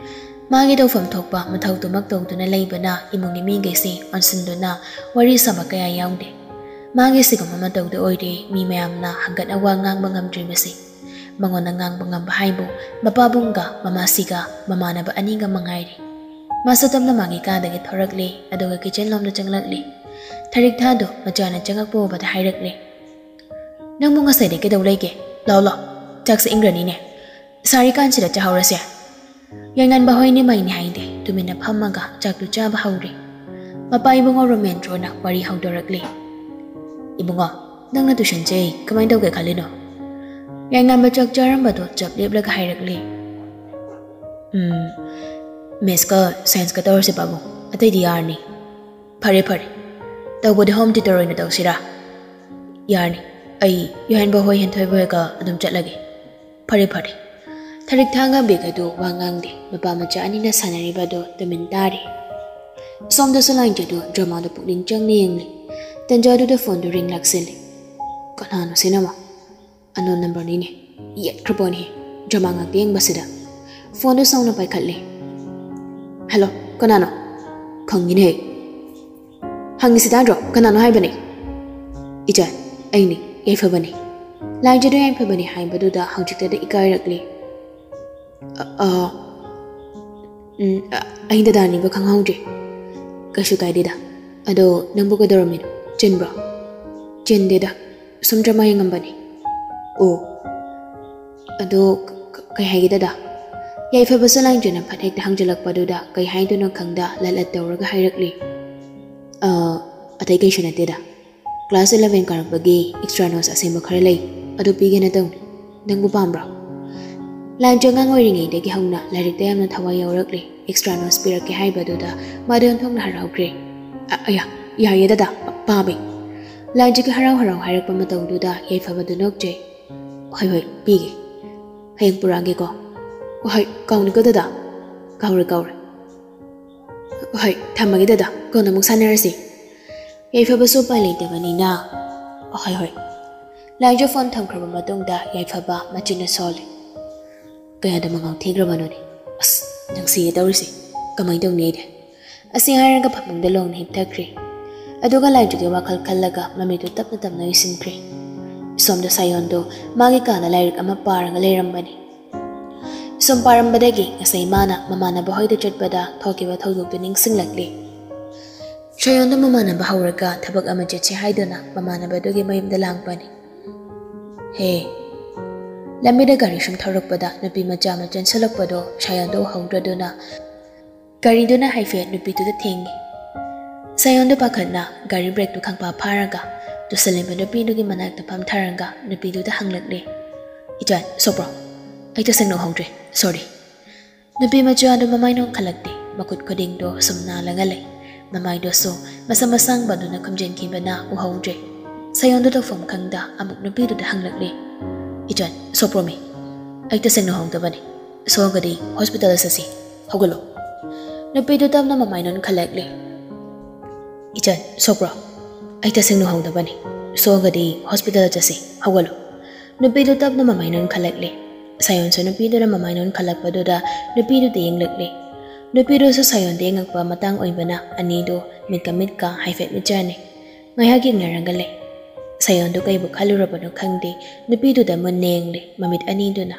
ꯃꯥꯒꯤ ꯇꯧꯐꯝ ꯊꯣꯛꯄ ꯃꯊꯧꯗꯨꯃꯛ ꯇꯧꯗꯨꯅ ꯂꯩꯕꯅ ꯏꯃꯨꯡꯒꯤ ꯃꯤꯈꯩꯁꯤ ꯑꯣꯟꯁꯤꯟꯗꯨꯅ ꯋꯥꯔꯤ ꯁꯥꯕ ꯀꯌꯥ ꯌꯥꯎꯗꯦ꯫ ꯃꯥꯒꯤ ꯁꯤꯒꯨꯝꯕ ꯃꯇꯧꯗꯨ ꯑꯣꯏꯔꯦ ꯃꯤ ꯃꯌꯥꯝꯅ ꯍꯪꯒꯠꯅ ꯋꯥ ꯉꯥꯡꯕ ꯉꯝꯗ꯭ꯔꯤꯕꯁꯤ꯫ ꯃꯉꯣꯟꯗ ꯉꯥꯡꯕ ꯉꯝꯕ ꯍꯥꯏꯕꯨ ꯃꯄꯥꯕꯨꯡꯒ ꯃꯃꯥꯁꯤꯒ ꯃꯃꯥꯟꯅꯕ ꯑꯅꯤꯒ ꯃꯉꯥꯏꯔꯦ꯫ ꯃꯥꯁꯨ ꯇꯞꯅ ꯃꯥꯒꯤ ꯀꯥꯗꯒꯤ ꯊꯣꯔꯛꯂꯦ, ꯑꯗꯨꯒ ꯀꯤꯆꯟ ꯂꯣꯝꯗ ꯆꯪꯂꯛꯂꯦ꯫ ꯊꯔꯤꯛꯊꯥꯗꯣ ꯃꯆꯥꯅ ꯆꯪꯉꯛꯄ ꯎꯕꯗ ꯍꯥꯏꯔꯛꯂꯦ, "ꯅꯪꯕꯨ ꯉꯁꯥꯏꯗꯩ ꯀꯩꯗꯧ ꯂꯩꯒꯦ? ꯂꯥꯎ ꯂꯥꯎ, ꯆꯥꯛꯁꯦ ꯏꯪꯈ꯭ꯔꯅꯤꯅꯦ꯫ ꯁꯥꯔꯤꯀꯥꯟꯁꯤꯗ ꯆꯥꯍꯧꯔꯁꯦ꯫" ꯌꯥꯏꯉꯟꯕ ꯍꯣꯏ ꯅꯤꯃꯩꯅꯤ ꯍꯥꯏꯗꯦ, ꯇꯨꯃꯤꯟꯅ ꯐꯝꯃꯒ ꯆꯥꯛꯇꯨ ꯆꯥꯕ ꯍꯧꯔꯦ꯫ ꯃꯄꯥ ꯏꯕꯨꯡꯉꯣ ꯔꯣꯃꯦꯟꯗ꯭ꯔꯣꯅ ꯋꯥꯔꯤ ꯍꯧꯗꯣꯔꯛꯂꯦ꯫ "ꯏꯕꯨꯡꯉꯣ, ꯅꯪꯅ ꯇꯨꯏꯁꯟꯁꯦ ꯀꯃꯥꯏꯅ ꯇꯧꯒꯦ ꯈꯜꯂꯤꯅꯣ?" ꯌꯥꯏꯉꯟꯕ ꯆꯥꯛ ꯆꯥꯔꯝꯕꯗꯣ ꯆꯞ ꯂꯦꯞꯂꯒ ꯍꯥꯏꯔꯛꯂꯦ꯫ "ꯎꯝ, ꯃꯦꯠꯁꯀ ꯁꯥꯏꯟꯁꯀ ꯇꯧꯔꯁꯦ ꯄꯥꯕꯨꯡ, ꯑꯇꯩꯗꯤ ꯌꯥꯔꯅꯤ꯫" "ꯐꯔꯦ ꯐꯔꯦ, ꯇꯧꯕꯗꯤ ꯍꯣꯝ ꯇ꯭ꯌꯨꯇꯔ ꯑꯣꯏꯅ ꯇꯧꯁꯤꯔꯥ?" "ꯌꯥꯔꯅꯤ, ꯑꯩ ꯌꯥꯏꯉꯟꯕ ꯍꯣꯏ ꯍꯦꯟꯊꯣꯏꯕ ꯍꯣꯏꯒ ꯑꯗꯨꯝ ꯆꯠꯂꯒꯦ꯫" "ꯐꯔꯦ ꯐꯔꯦ꯫" ꯊꯔꯤꯛꯊꯥꯒ ꯕꯦꯒꯗꯨ ꯋꯥ ꯉꯥꯡꯗꯦ, ꯃꯄꯥ ꯃꯆꯥ ꯑꯅꯤꯅ ꯁꯥꯟꯅꯔꯤꯕꯗꯨ ꯇꯨꯃꯤꯟ ꯇꯥꯔꯤ꯫ ꯁꯣꯝꯗꯁꯨ ꯂꯥꯏꯟꯖꯗꯨ ꯗ꯭ꯔꯃꯥꯗ ꯄꯨꯛꯅꯤꯡ ꯆꯪꯅ ꯌꯦꯡꯂꯤ꯫ ꯇꯟꯖꯥꯗꯨꯗ ꯐꯣꯟꯗꯨ ꯔꯤꯡ ꯂꯥꯛꯁꯤꯜꯂꯤ꯫ "ꯀꯅꯥꯅꯣ ꯁꯤꯅꯃ? ꯑꯟꯅꯣꯟ ꯅꯝꯕꯔꯅꯤꯅꯦ꯫ ꯌꯦꯠꯈ꯭ꯔꯄꯣꯠꯅꯤ꯫ ꯗ꯭ꯔꯃꯥ ꯉꯥꯛꯇ ꯌꯦꯡꯕꯁꯤꯗ꯫" ꯐꯣꯟꯗꯨ ꯁꯥꯎꯅ ꯄꯥꯏꯈꯠꯂꯦ꯫ "ꯍꯜꯂꯣ, ꯀꯅꯥꯅꯣ?" "ꯈꯪꯉꯤꯅꯦ꯫ ꯍꯪꯉꯤꯁꯤ ꯇꯥꯗ꯭ꯔꯣ? ꯀꯅꯥꯅꯣ ꯍꯥꯏꯕꯅꯦ?" "ꯏꯆꯥ, ꯑꯩꯅꯤ, ꯌꯥꯏꯐꯕꯅꯤ꯫" ꯂꯥꯏꯖꯗꯨ ꯌꯥꯏꯐꯕꯅꯤ ꯍꯥꯏꯕꯗꯨꯗ ꯍꯧꯖꯤꯛꯇꯗ ꯏꯀꯥꯏꯔꯛꯂꯤ꯫ "ꯑ, ꯑ, ꯎꯝ, ꯑ, ꯑꯩ ꯗꯗꯥꯅꯤꯕ ꯈꯪꯍꯧꯗ꯭ꯔꯦ꯫" "ꯀꯩꯁꯨ ꯀꯥꯏꯗꯦꯗ꯫ ꯑꯗꯣ ꯅꯪꯕꯨ ꯀꯩꯗꯧꯔꯝꯃꯤꯅꯣ? ꯆꯤꯟꯕ꯭ꯔꯣ?" "ꯆꯤꯟꯗꯦꯗ, ꯁꯨꯝ ꯗ꯭ꯔꯃꯥ ꯌꯦꯡꯉꯝꯕꯅꯤ꯫" "ꯑꯣ, ꯑꯗꯣ ꯀ-, ꯀ-, ꯀꯩ ꯍꯥꯏꯒꯦ ꯗꯗꯥ?" ꯌꯥꯏꯐꯕꯁꯨ ꯂꯥꯏꯖꯅ ꯐꯠ ꯍꯦꯛꯇ ꯍꯪꯖꯤꯜꯂꯛꯄꯗꯨꯗ ꯀꯩ ꯍꯥꯏꯗꯣꯏꯅꯣ ꯈꯪꯗ ꯂꯠ ꯂꯠ ꯇꯧꯔꯒ ꯍꯥꯏꯔꯛꯂꯤ꯫ "ꯑ, ꯑꯇꯩ ꯀꯩꯁꯨ ꯅꯠꯇꯦꯗ꯫ ꯀ꯭ꯂꯥꯁ ꯏꯂꯚꯦꯟ ꯀꯥꯔꯛꯄꯒꯤ ꯑꯦꯛꯁꯇ꯭ꯔꯥ ꯅꯣꯠꯁ ꯑꯁꯦꯝꯕ ꯈꯔ ꯂꯩ, ꯑꯗꯨ ꯄꯤꯒꯦꯅ ꯇꯧꯅꯤ꯫ ꯅꯪꯕꯨ ꯄꯥꯝꯕ꯭ꯔꯣ?" ꯂꯥꯏꯖ ꯑꯉꯥꯡ ꯑꯣꯏꯔꯤꯉꯩꯗꯒꯤ ꯍꯧꯅ ꯂꯥꯏꯔꯤꯛꯇ ꯌꯥꯝꯅ ꯊꯋꯥꯏ ꯌꯥꯎꯔꯛꯂꯤ꯫ ꯑꯦꯛꯁꯇ꯭ꯔꯥ ꯅꯣꯠꯁ ꯄꯤꯔꯛꯀꯦ ꯍꯥꯏꯕꯗꯨꯗ ꯃꯥꯗꯤ ꯑꯣꯟꯊꯣꯛꯅ ꯍꯔꯥꯎꯈ꯭ꯔꯦ꯫ "ꯑ-, ꯑꯌꯥ, ꯌꯥꯏꯌꯦ ꯗꯗꯥ, ꯄꯥꯝꯃꯦ꯫" ꯂꯥꯏꯖꯒꯤ ꯍꯔꯥꯎ ꯍꯔꯥꯎ ꯍꯥꯏꯔꯛꯄ ꯃꯇꯧꯗꯨꯗ ꯌꯥꯏꯐꯕꯗꯨ ꯅꯣꯛꯆꯩ꯫ "ꯍꯣꯏ, ꯍꯣꯏ, ꯄꯤꯒꯦ꯫ ꯍꯌꯦꯡ ꯄꯨꯔꯛꯑꯒꯦꯀꯣ꯫" "ꯍꯣꯏ, ꯀꯥꯎꯅꯤꯀꯣ ꯗꯗꯥ꯫" "ꯀꯥꯎꯔꯣꯏ, ꯀꯥꯎꯔꯣꯏ꯫" "ꯍꯣꯏ, ꯊꯝꯃꯒꯦ ꯗꯗꯥ, ꯀꯣꯟꯅ ꯑꯃꯨꯛ ꯁꯥꯟꯅꯔꯁꯤ꯫" ꯌꯥꯏꯐꯕꯁꯨ ꯎꯄꯥꯏ ꯂꯩꯇꯕꯅꯤꯅ, "ꯍꯣꯏ, ꯍꯣꯏ꯫" ꯂꯥꯏꯖ ꯐꯣꯟ ꯊꯝꯈ꯭ꯔꯕ ꯃꯇꯨꯡꯗ ꯌꯥꯏꯐꯕ ꯃꯆꯤꯟꯅ ꯁꯣꯜꯂꯤ꯫ "ꯀꯌꯥꯗ ꯃꯉꯥꯎ ꯊꯤꯈ꯭ꯔꯕꯅꯣꯅꯦ? ꯑꯁ, ꯅꯪꯁꯤꯒꯦ ꯇꯧꯔꯤꯁꯦ꯫ ꯀꯃꯥꯏꯅ ꯇꯧꯅꯤ ꯑꯩꯗꯤ?" ꯑꯁꯤ ꯍꯥꯏꯔꯒ ꯐꯃꯨꯡꯗ ꯂꯣꯡꯅ ꯍꯤꯞꯊꯈ꯭ꯔꯦ꯫ ꯑꯗꯨꯒ ꯂꯥꯏꯖꯒꯤ ꯋꯥꯈꯜ ꯈꯜꯂꯒ ꯃꯃꯤꯠꯇꯨ ꯇꯞꯅ ꯇꯞꯅ ꯎꯏꯁꯤꯟꯈ꯭ꯔꯦ꯫ ꯁꯣꯝꯗ ꯁꯥꯌꯣꯟꯗꯣ ꯃꯥꯒꯤ ꯀꯥꯗ ꯂꯥꯏꯔꯤꯛ ꯑꯃ ꯄꯥꯔꯒ ꯂꯩꯔꯝꯕꯅꯤ꯫ ꯁꯨꯝ ꯄꯥꯔꯝꯕꯗꯒꯤ ꯉꯁꯥꯏ ꯃꯥꯅ ꯃꯃꯥꯟꯅꯕ ꯍꯣꯏꯗ ꯆꯠꯄꯗ ꯊꯣꯛꯈꯤꯕ ꯊꯧꯗꯣꯛꯇꯨ ꯅꯤꯡꯁꯤꯡꯂꯛꯂꯤ꯫ ꯁꯥꯌꯣꯟꯗꯣ ꯃꯃꯥꯟꯅꯕ ꯍꯧꯔꯒ ꯊꯕꯛ ꯑꯃ ꯆꯠꯁꯤ ꯍꯥꯏꯗꯨꯅ ꯃꯃꯥꯟꯅꯕꯗꯨꯒꯤ ꯃꯌꯨꯝꯗ ꯂꯥꯛꯄꯅꯤ꯫ ꯍꯦ, ꯂꯝꯕꯤꯗ ꯒꯥꯔꯤ ꯁꯨꯝ ꯊꯧꯔꯛꯄꯗ ꯅꯨꯄꯤ ꯃꯆꯥ ꯑꯃ ꯆꯦꯟꯁꯤꯜꯂꯛꯄꯗꯣ ꯁꯥꯌꯣꯟꯗꯣ ꯎꯍꯧꯗ꯭ꯔꯗꯨꯅ ꯒꯥꯔꯤꯗꯨꯅ ꯍꯥꯏꯐꯦꯠ ꯅꯨꯄꯤꯗꯨꯗ ꯊꯦꯡꯉꯤ꯫ ꯁꯥꯌꯣꯟꯗꯣ ꯄꯥꯈꯠꯅ ꯒꯥꯔꯤ ꯕ꯭ꯔꯦꯛꯇꯨ ꯈꯪꯐꯥ ꯐꯥꯔꯒ ꯇꯨꯁꯜꯂꯤꯕ ꯅꯨꯄꯤꯗꯨꯒꯤ ꯃꯅꯥꯛꯇ ꯐꯝꯊꯔꯒ ꯅꯨꯄꯤꯗꯨꯗ ꯍꯪꯂꯛꯂꯦ, "ꯏꯆꯟ, ꯁꯣꯛꯄ꯭ꯔꯣ? ꯑꯩ ꯇꯁꯦꯡꯅ ꯎꯍꯧꯗ꯭ꯔꯦ, ꯁꯣꯔꯤ꯫" ꯅꯨꯄꯤ ꯃꯆꯥꯗꯨ ꯃꯃꯥꯏ ꯅꯣꯟꯈꯠꯂꯛꯇꯦ, ꯃꯈꯨꯠ ꯈꯨꯗꯤꯡꯗꯣ ꯁꯨꯝ ꯅꯥꯜꯂꯒ ꯂꯩ꯫ ꯃꯃꯥꯏꯗꯨꯁꯨ ꯃꯁꯝ ꯑꯁꯥꯡꯕꯗꯨꯅ ꯈꯨꯝꯖꯤꯟꯈꯤꯕꯅ ꯎꯍꯧꯗ꯭ꯔꯦ꯫ ꯁꯥꯌꯣꯟꯗꯨ ꯇꯧꯐꯝ ꯈꯪꯗ ꯑꯃꯨꯛ ꯅꯨꯄꯤꯗꯨꯗ ꯍꯪꯂꯛꯂꯦ, "ꯏꯆꯟ, ꯁꯣꯛꯄ꯭ꯔꯣꯃꯤ? ꯑꯩ ꯇꯁꯦꯡꯅ ꯎꯍꯧꯗꯕꯅꯤ꯫ ꯁꯣꯛꯑꯒꯗꯤ ꯍꯣꯁꯄꯤꯇꯥꯜꯗ ꯆꯠꯁꯤ꯫ ꯍꯧꯒꯠꯂꯣ꯫" ꯅꯨꯄꯤꯗꯨ ꯇꯞꯅ ꯃꯃꯥꯏ ꯅꯣꯟꯈꯠꯂꯛꯂꯦ꯫ "ꯏꯆꯟ, ꯁꯣꯛꯄ꯭ꯔꯣ? ꯑꯩ ꯇꯁꯦꯡꯅ ꯎꯍꯧꯗꯕꯅꯤ꯫ ꯁꯣꯛꯑꯒꯗꯤ ꯍꯣꯁꯄꯤꯇꯥꯜꯗ ꯆꯠꯁꯤ꯫ ꯍꯧꯒꯠꯂꯣ꯫" ꯅꯨꯄꯤꯗꯨ ꯇꯞꯅ ꯃꯃꯥꯏ ꯅꯣꯟꯈꯠꯂꯛꯂꯦ꯫ ꯁꯥꯌꯣꯟꯁꯨ ꯅꯨꯄꯤꯗꯨꯅ ꯃꯃꯥꯏ ꯅꯣꯟꯈꯠꯂꯛꯄꯗꯨꯗ ꯅꯨꯄꯤꯗꯨꯗ ꯌꯦꯡꯂꯛꯂꯦ꯫ ꯅꯨꯄꯤꯗꯨꯁꯨ ꯁꯥꯌꯣꯟꯗ ꯌꯦꯡꯉꯛꯄ ꯃꯇꯥꯡ ꯑꯣꯏꯕꯅ ꯑꯅꯤꯗꯨ ꯃꯤꯠꯀ ꯃꯤꯠꯀ ꯍꯥꯏꯐꯦꯠ ꯃꯤꯠꯆꯥꯟꯅꯩ꯫ ꯉꯥꯏꯍꯥꯛ ꯌꯦꯡꯅꯔꯒ ꯂꯩ꯫ ꯁꯥꯌꯣꯟꯗꯨ ꯀꯩꯕꯨ ꯈꯜꯂꯨꯔꯕꯅꯣ ꯈꯪꯗꯦ, ꯅꯨꯄꯤꯗꯨꯗ ꯃꯨꯟꯅ ꯌꯦꯡꯂꯦ ꯃꯃꯤꯠ ꯑꯅꯤꯗꯨꯅ꯫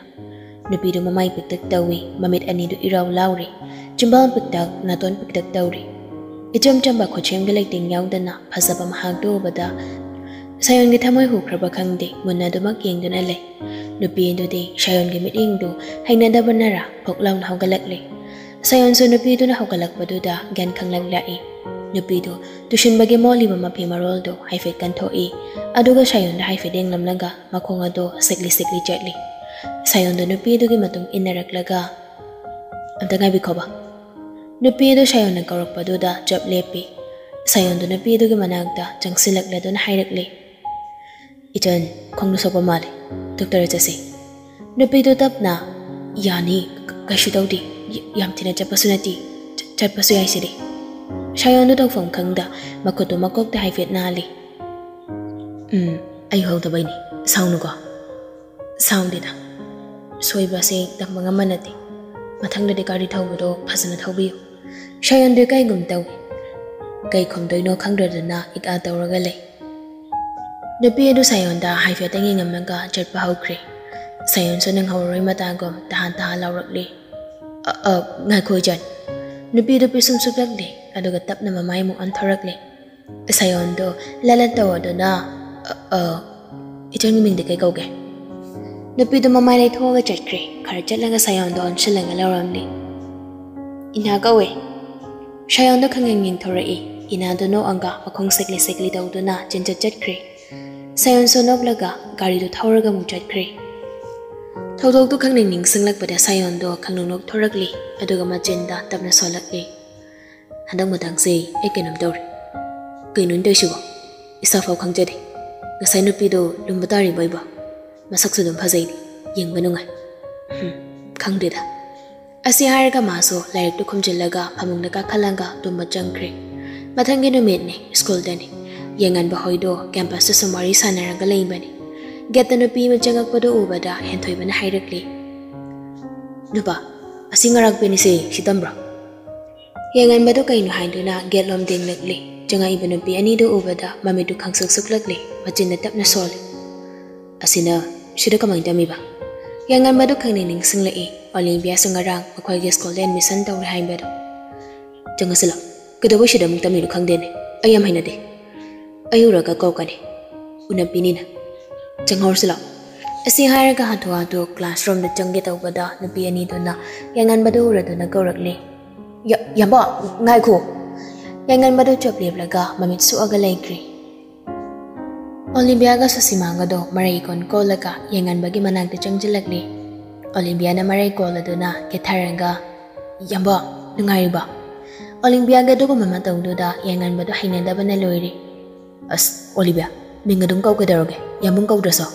ꯅꯨꯄꯤꯗꯨ ꯃꯃꯥꯏ ꯄꯤꯛꯇꯛ ꯇꯧꯏ, ꯃꯃꯤꯠ ꯑꯅꯤꯗꯨ ꯏꯔꯥꯎ ꯂꯥꯎꯔꯤ, ꯆꯤꯝꯕꯥꯜ ꯄꯤꯛꯇꯛ, ꯅꯥꯇꯣꯟ ꯄꯤꯛꯇꯛ ꯇꯧꯔꯤ꯫ ꯏꯆꯝ ꯆꯝꯕ ꯈꯨꯠꯁꯦꯝꯒꯤ ꯂꯩꯇꯦꯡ ꯌꯥꯎꯗꯅ ꯐꯖꯕ ꯃꯍꯥꯛꯇꯨ ꯎꯕꯗ ꯁꯥꯌꯣꯟꯒꯤ ꯊꯃꯣꯏ ꯍꯨꯈ꯭ꯔꯕ ꯈꯪꯗꯦ, ꯃꯨꯟꯅ ꯑꯗꯨꯃꯛ ꯌꯦꯡꯗꯨꯅ ꯂꯩ꯫ ꯅꯨꯄꯤ ꯑꯗꯨꯗꯤ ꯁꯥꯌꯣꯟꯒꯤ ꯃꯤꯠꯌꯦꯡꯗꯨ ꯍꯩꯅꯗꯕꯅꯔ ꯐꯣꯛ ꯂꯥꯎꯅ ꯍꯧꯒꯠꯂꯛꯂꯦ꯫ ꯁꯥꯌꯣꯟꯁꯨ ꯅꯨꯄꯤꯗꯨꯅ ꯍꯧꯒꯠꯂꯛꯄꯗꯨꯗ ꯒ꯭ꯌꯥꯟ ꯈꯪꯂꯛꯂꯛꯏ꯫ ꯅꯨꯄꯤꯗꯨ ꯇꯨꯁꯤꯟꯕꯒꯤ ꯃꯣꯠꯂꯤꯕ ꯃꯐꯤ ꯃꯔꯣꯜꯗꯨ ꯍꯥꯏꯐꯦꯠ ꯀꯟꯊꯣꯛꯏ, ꯑꯗꯨꯒ ꯁꯥꯌꯣꯟꯗ ꯍꯥꯏꯐꯦꯠ ꯌꯦꯡꯂꯝꯂꯒ ꯃꯈꯣꯡ ꯑꯗꯨ ꯁꯤꯛꯂꯤ ꯁꯤꯛꯂꯤ ꯆꯠꯂꯤ꯫ ꯁꯥꯌꯣꯟꯗꯨ ꯅꯨꯄꯤꯗꯨꯒꯤ ꯃꯇꯨꯡ ꯏꯟꯅꯔꯛꯂꯒ, "ꯑꯝꯇ ꯉꯥꯏꯕꯤꯈꯣꯕ꯫" ꯅꯨꯄꯤ ꯑꯗꯨ ꯁꯥꯌꯣꯟꯅ ꯀꯧꯔꯛꯄꯗꯨꯗ ꯆꯞ ꯂꯦꯞꯄꯤ꯫ ꯁꯥꯌꯣꯟꯗꯨ ꯅꯨꯄꯤ ꯑꯗꯨꯒꯤ ꯃꯅꯥꯛꯇ ꯆꯪꯁꯤꯜꯂꯛꯂꯗꯨꯅ ꯍꯥꯏꯔꯛꯂꯤ, "ꯏꯆꯟ, ꯈꯣꯡꯗꯨ ꯁꯣꯛꯄ ꯃꯥꯜꯂꯤ, ꯗꯣꯛꯇꯔꯗ ꯆꯠꯁꯤ꯫" ꯅꯨꯄꯤꯗꯨ ꯇꯞꯅ, "ꯌꯥꯅꯤ, ꯀ-, ꯀꯩꯁꯨ ꯇꯧꯗꯦ, ꯌꯥꯝ ꯊꯤꯅ ꯆꯠꯄꯁꯨ ꯅꯠꯇꯦ, ꯆ-, ꯆꯠꯄꯁꯨ ꯌꯥꯏ ꯁꯤꯗꯤ꯫" ꯁꯥꯌꯣꯟꯗꯨ ꯇꯧꯐꯝ ꯈꯪꯗ ꯃꯈꯨꯠꯇꯨ ꯃꯀꯣꯛꯇ ꯍꯥꯏꯐꯦꯠ ꯅꯥꯜꯂꯤ꯫ "ꯎꯝ, ꯑꯩ ꯎꯍꯧꯗꯕꯩꯅꯤ, ꯁꯥꯎꯅꯨꯀꯣ꯫" "ꯁꯥꯎꯗꯦꯗ, ꯁꯣꯏꯕꯁꯦ ꯇꯝꯕ ꯉꯝꯕ ꯅꯠꯇꯦ꯫ ꯃꯊꯪꯗꯗꯤ ꯒꯥꯔꯤ ꯊꯧꯕꯗꯣ ꯐꯖꯅ ꯊꯧꯕꯤꯌꯨ꯫" ꯁꯥꯌꯣꯟꯗꯨ ꯏꯀꯥꯏꯒꯨꯝ ꯇꯧꯏ꯫ ꯀꯩ ꯈꯨꯝꯗꯣꯏꯅꯣ ꯈꯪꯗ꯭ꯔꯗꯅ ꯏꯛ ꯑꯥ ꯇꯧꯔꯒ ꯂꯩ꯫ ꯅꯨꯄꯤ ꯑꯗꯨ ꯁꯥꯌꯣꯟꯗ ꯍꯥꯏꯐꯦꯠꯇꯪ ꯌꯦꯡꯉꯝꯂꯒ ꯆꯠꯄ ꯍꯧꯈ꯭ꯔꯦ꯫ ꯁꯥꯌꯣꯟꯁꯨ ꯅꯪꯍꯧꯔꯔꯣꯏ ꯃꯇꯥꯒꯨꯝ ꯇꯍꯥꯟ ꯇꯍꯥꯟ ꯂꯥꯎꯔꯛꯂꯤ꯫ "ꯑ, ꯑ, ꯉꯥꯏꯈꯣ ꯏꯆꯟ꯫" ꯅꯨꯄꯤꯗꯨ ꯄꯤꯁꯨꯝ ꯁꯨꯞꯂꯛꯂꯦ, ꯑꯗꯨꯒ ꯇꯞꯅ ꯃꯃꯥꯏꯃꯨꯛ ꯑꯣꯟꯊꯣꯔꯛꯂꯦ꯫ ꯁꯥꯌꯣꯟꯗꯣ ꯂꯂꯠ ꯇꯧꯔꯗꯨꯅ, "ꯑ, ꯑ, ꯏꯆꯟꯒꯤ ꯃꯤꯡꯗꯤ ꯀꯩ ꯀꯧꯒꯦ?" ꯅꯨꯄꯤꯗꯣ ꯃꯃꯥꯏ ꯂꯩꯊꯣꯛꯑꯒ ꯆꯠꯈ꯭ꯔꯦ꯫ ꯈꯔ ꯆꯠꯂꯒ ꯁꯥꯌꯣꯟꯗꯣ ꯑꯣꯟꯁꯤꯜꯂꯒ ꯂꯧꯔꯝꯂꯦ꯫ "ꯏꯅꯥ ꯀꯧꯋꯦ꯫" ꯁꯥꯌꯣꯟꯗꯣ ꯈꯪꯌꯦꯡ ꯌꯦꯡꯊꯣꯔꯛꯏ꯫ ꯏꯅꯥꯗꯣ ꯅꯣꯛꯑꯒ ꯃꯈꯣꯡ ꯁꯦꯛꯂꯤ ꯁꯦꯛꯂꯤ ꯇꯧꯗꯨꯅ ꯆꯦꯟꯆꯠ ꯆꯠꯈ꯭ꯔꯦ꯫ ꯁꯥꯌꯣꯟꯁꯨ ꯅꯣꯛꯂꯒ ꯒꯥꯔꯤꯗꯨ ꯊꯧꯔꯒ ꯑꯃꯨꯛ ꯆꯠꯈ꯭ꯔꯦ꯫ ꯊꯧꯗꯣꯛꯇꯨ ꯈꯪꯅꯤꯡ ꯅꯤꯡꯁꯤꯡꯂꯛꯄꯗ ꯁꯥꯌꯣꯟꯗꯣ ꯈꯪꯅꯣꯛ ꯅꯣꯛꯊꯣꯔꯛꯂꯤ, ꯑꯗꯨꯒ ꯃꯆꯤꯟꯗ ꯇꯞꯅ ꯁꯣꯜꯂꯛꯂꯤ꯫ "ꯍꯟꯗꯛ ꯃꯇꯥꯡꯁꯦ ꯑꯩ ꯀꯩꯅꯣꯝ ꯇꯧꯔꯦ꯫" "ꯀꯩꯅꯣ ꯇꯧꯔꯤꯁꯤꯕꯣ? ꯏꯁꯥꯐꯥꯎ ꯈꯪꯖꯗꯦ꯫ ꯉꯁꯥꯏ ꯅꯨꯄꯤꯗꯣ ꯂꯨꯝꯕ ꯇꯥꯔꯤꯕ ꯑꯩꯕꯣ? ꯃꯁꯛꯁꯨ ꯑꯗꯨꯝ ꯐꯖꯩꯅꯦ, ꯌꯦꯡꯕ ꯅꯨꯡꯉꯥꯏ꯫" "ꯍꯨꯝ, ꯈꯪꯗꯦꯗ꯫" ꯑꯁꯤ ꯍꯥꯏꯔꯒ ꯃꯥꯁꯨ ꯂꯥꯏꯔꯤꯛꯇꯨ ꯈꯨꯝꯖꯤꯜꯂꯒ ꯐꯃꯨꯡꯗ ꯀꯥꯈꯠꯂꯒ ꯇꯨꯝꯕ ꯆꯪꯈ꯭ꯔꯦ꯫ ꯃꯊꯪꯒꯤ ꯅꯨꯃꯤꯠꯅꯤ, ꯁ꯭ꯀꯨꯜꯗꯅꯤ꯫ ꯌꯥꯏꯉꯟꯕ ꯍꯣꯏꯗꯣ ꯀꯦꯝꯄꯁꯇ ꯁꯨꯝ ꯋꯥꯔꯤ ꯁꯥꯟꯅꯔꯒ ꯂꯩꯕꯅꯤ꯫ ꯒꯦꯠꯇ ꯅꯨꯄꯤ ꯑꯃ ꯆꯪꯉꯛꯄꯗꯨ ꯎꯕꯗ ꯍꯦꯟꯊꯣꯏꯕꯅ ꯍꯥꯏꯔꯛꯂꯤ, "ꯅꯨꯄꯥ, ꯑꯁꯤ ꯉꯔꯥꯡ ꯄꯦꯅꯤꯁꯦ ꯁꯤ ꯇꯝꯕ꯭ꯔꯣ?" ꯌꯥꯏꯉꯟꯕꯗꯨ ꯀꯩꯅꯣ ꯍꯥꯏꯗꯨꯅ ꯒꯦꯠꯂꯣꯝ ꯌꯦꯡꯂꯛꯂꯤ꯫ ꯆꯪꯉꯛꯏꯕ ꯅꯨꯄꯤ ꯑꯅꯤꯗꯨ ꯎꯕꯗ ꯃꯃꯤꯠꯇꯨ ꯈꯪꯁꯨꯛ ꯁꯨꯛꯂꯛꯂꯤ, ꯃꯆꯤꯟꯗ ꯇꯞꯅ ꯁꯣꯜꯂꯤ꯫ "ꯑꯁꯤꯅ ꯁꯤꯗ ꯀꯃꯥꯏꯅ ꯇꯝꯃꯤꯕ?" ꯌꯥꯏꯉꯟꯕꯗꯨ ꯈꯪꯅꯤꯡ ꯅꯤꯡꯁꯤꯡꯂꯛꯏ꯫ ꯑꯣꯂꯤꯝꯄꯤꯌꯥꯁꯨ ꯉꯔꯥꯡ ꯑꯩꯈꯣꯏꯒꯤ ꯁ꯭ꯀꯨꯜꯗ ꯑꯦꯗꯃꯤꯁꯟ ꯇꯧꯔꯦ ꯍꯥꯏꯕꯗꯣ꯫ "ꯆꯪꯉꯁꯤ ꯂꯥꯎ꯫ ꯀꯩꯗꯧꯕꯩ ꯁꯤꯗ ꯑꯃꯨꯛ ꯇꯝꯃꯤꯅꯣ ꯈꯪꯗꯦꯅꯦ꯫ ꯑꯩ ꯌꯥꯝ ꯍꯩꯅꯗꯦ꯫ ꯑꯩ ꯎꯔꯒ ꯀꯧꯔꯛꯀꯅꯤ꯫ ꯎꯅꯞꯄꯤꯅꯤꯅ꯫ ꯆꯪꯍꯧꯔꯁꯤ ꯂꯥꯎ꯫" ꯑꯁꯤ ꯍꯥꯏꯔꯒ ꯍꯥꯊꯨ ꯍꯥꯊꯨ ꯀ꯭ꯂꯥꯁꯔꯨꯝꯗ ꯆꯪꯒꯦ ꯇꯧꯕꯗ ꯅꯨꯄꯤ ꯑꯅꯤꯗꯨꯅ ꯌꯥꯏꯉꯟꯕꯗꯨ ꯎꯔꯗꯨꯅ ꯀꯧꯔꯛꯂꯤ꯫ "ꯌꯥ-, ꯌꯥꯝꯕꯣ, ꯉꯥꯏꯈꯣ!" ꯌꯥꯏꯉꯟꯕꯗꯨ ꯆꯞ ꯂꯦꯞꯂꯒ ꯃꯃꯤꯠ ꯁꯨꯛꯑꯒ ꯂꯩꯈ꯭ꯔꯦ꯫ ꯑꯣꯂꯤꯝꯄꯤꯌꯥꯒ ꯁꯨꯁꯤꯃꯥꯒꯗꯣ ꯃꯔꯩ ꯀꯣꯟ ꯀꯣꯜꯂꯒ ꯌꯥꯏꯉꯟꯕꯒꯤ ꯃꯅꯥꯛꯇ ꯆꯪꯁꯤꯜꯂꯛꯂꯤ꯫ ꯑꯣꯂꯤꯝꯄꯤꯌꯥꯅ ꯃꯔꯩ ꯀꯣꯜꯂꯗꯨꯅ ꯀꯦꯊꯔꯒ, "ꯌꯥꯝꯕꯣ, ꯅꯨꯡꯉꯥꯏꯔꯤꯕꯣ?" ꯑꯣꯂꯤꯝꯄꯤꯌꯥꯒꯤ ꯑꯗꯨꯒꯨꯝꯕ ꯃꯇꯧꯗꯨꯗ ꯌꯥꯏꯉꯟꯕꯗꯣ ꯍꯩꯅꯗꯕꯅ ꯂꯣꯏꯔꯦ꯫ "ꯑꯁ, ꯑꯣꯂꯤꯝꯄꯤꯌꯥ, ꯃꯤꯡ ꯑꯗꯨꯝ ꯀꯧ ꯀꯩꯗꯧꯔꯒꯦ? ꯌꯥꯝꯕꯨꯡ ꯀꯧꯗ꯭ꯔꯁꯨ?"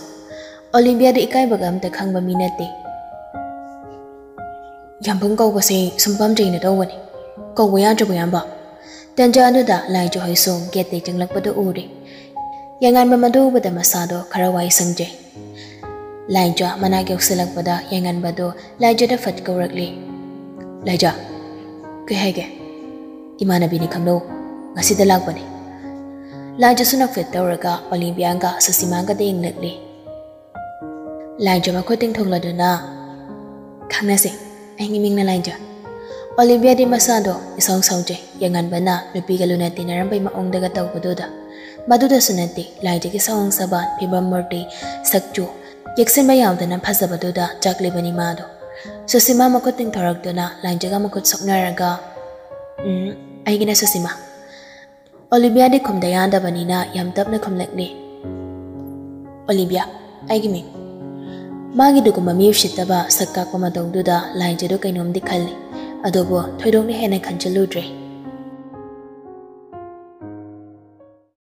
ꯑꯣꯂꯤꯝꯄꯤꯌꯥꯗꯤ ꯏꯀꯥꯏꯕꯒ ꯑꯝꯇ ꯈꯪꯕ ꯃꯤ ꯅꯠꯇꯦ꯫ "ꯌꯥꯝꯕꯨꯡ ꯀꯧꯕꯁꯦ ꯁꯨꯝ ꯄꯥꯝꯖꯩꯅ ꯇꯧꯕꯅꯤ꯫ ꯀꯧꯕ ꯌꯥꯗ꯭ꯔꯕꯣ, ꯌꯥꯝꯕ?" ꯇꯟꯖꯥ ꯑꯗꯨꯗ ꯂꯥꯏꯖꯥ ꯍꯣꯏꯁꯨ ꯒꯦꯠꯇꯩ ꯆꯪꯂꯛꯄꯗꯨ ꯎꯔꯦ꯫ ꯌꯥꯏꯉꯟꯕ ꯃꯗꯨ ꯎꯕꯗ ꯃꯁꯥꯗꯣ ꯈꯔ ꯋꯥꯏ ꯁꯪꯖꯩ꯫ ꯂꯥꯏꯖꯥ ꯃꯅꯥꯛ ꯌꯧꯁꯤꯜꯂꯛꯄꯗ ꯌꯥꯏꯉꯟꯕꯗꯣ ꯂꯥꯏꯖꯥꯗ ꯐꯠ ꯀꯧꯔꯛꯂꯦ꯫ "ꯂꯥꯏꯖꯥ, ꯀꯩ ꯍꯥꯏꯒꯦ?" "ꯏꯃꯥꯟꯅꯕꯤꯅꯤ ꯈꯪꯅꯧ, ꯉꯁꯤꯗ ꯂꯥꯛꯄꯅꯤ꯫" ꯂꯥꯏꯖꯁꯨ ꯅꯣꯛꯐꯦꯠ ꯇꯧꯔꯒ ꯑꯣꯂꯤꯕꯤꯌꯥꯒ ꯁꯨꯁꯤꯃꯥꯒꯗ ꯌꯦꯡꯂꯛꯂꯤ꯫ ꯂꯥꯏꯖ ꯃꯈꯨꯠ ꯇꯤꯡꯊꯣꯛꯂꯗꯨꯅ, "ꯈꯪꯅꯁꯦ, ꯑꯩꯒꯤ ꯃꯤꯡꯅ ꯂꯥꯏꯖ꯫" ꯑꯣꯂꯤꯕꯤꯌꯥꯗꯤ ꯃꯁꯥꯗꯣ ꯏꯁꯧ ꯁꯧꯖꯩ꯫ ꯌꯦꯡꯍꯟꯕꯅ ꯅꯨꯄꯤꯒ ꯂꯨꯅ ꯇꯤꯟꯅꯔꯝꯕꯩ ꯃꯑꯣꯡꯗꯒ ꯇꯧꯕꯗꯨꯗ꯫ ꯃꯗꯨꯗꯁꯨ ꯅꯠꯇꯦ, ꯂꯥꯏꯖꯒꯤ ꯁꯑꯣꯡ ꯁꯥꯕ, ꯐꯤꯕꯝ ꯃꯨꯔꯇꯤ, ꯁꯛꯆꯨ, ꯌꯦꯛꯁꯤꯟꯕ ꯌꯥꯎꯗꯅ ꯐꯖꯕꯗꯨꯗ ꯆꯥꯛꯂꯤꯕꯅꯤ ꯃꯥꯗꯣ꯫ ꯁꯨꯁꯤꯃꯥ ꯃꯈꯨꯠ ꯇꯤꯡꯊꯣꯔꯛꯇꯨꯅ ꯂꯥꯏꯖꯒ ꯃꯈꯨꯠ ꯁꯣꯛꯅꯔꯒ, "ꯎꯝ, ꯑꯩꯒꯤꯅ ꯁꯨꯁꯤꯃꯥ꯫" ꯑꯣꯂꯤꯕꯤꯌꯥꯗꯤ ꯈꯨꯝꯗ ꯌꯥꯗꯕꯅꯤꯅ ꯌꯥꯝ ꯇꯞꯅ ꯈꯨꯝꯂꯛꯂꯤ, "ꯑꯣꯂꯤꯕꯤꯌꯥ, ꯑꯩꯒꯤ ꯃꯤꯡ꯫" ꯃꯥꯒꯤꯗꯨꯒꯨꯝꯕ ꯃꯤ ꯎꯁꯤꯠꯇꯕ ꯁꯛ ꯀꯥꯛꯄ ꯃꯇꯧꯗꯨꯗ ꯂꯥꯏꯖꯗꯨ ꯀꯩꯅꯣꯝꯗꯤ ꯈꯜꯂꯤ꯫ ꯑꯗꯨꯕꯨ ꯊꯣꯏꯗꯣꯛꯅ ꯍꯦꯟꯅ ꯈꯟꯖꯤꯜꯂꯨꯗ꯭ꯔꯦ꯫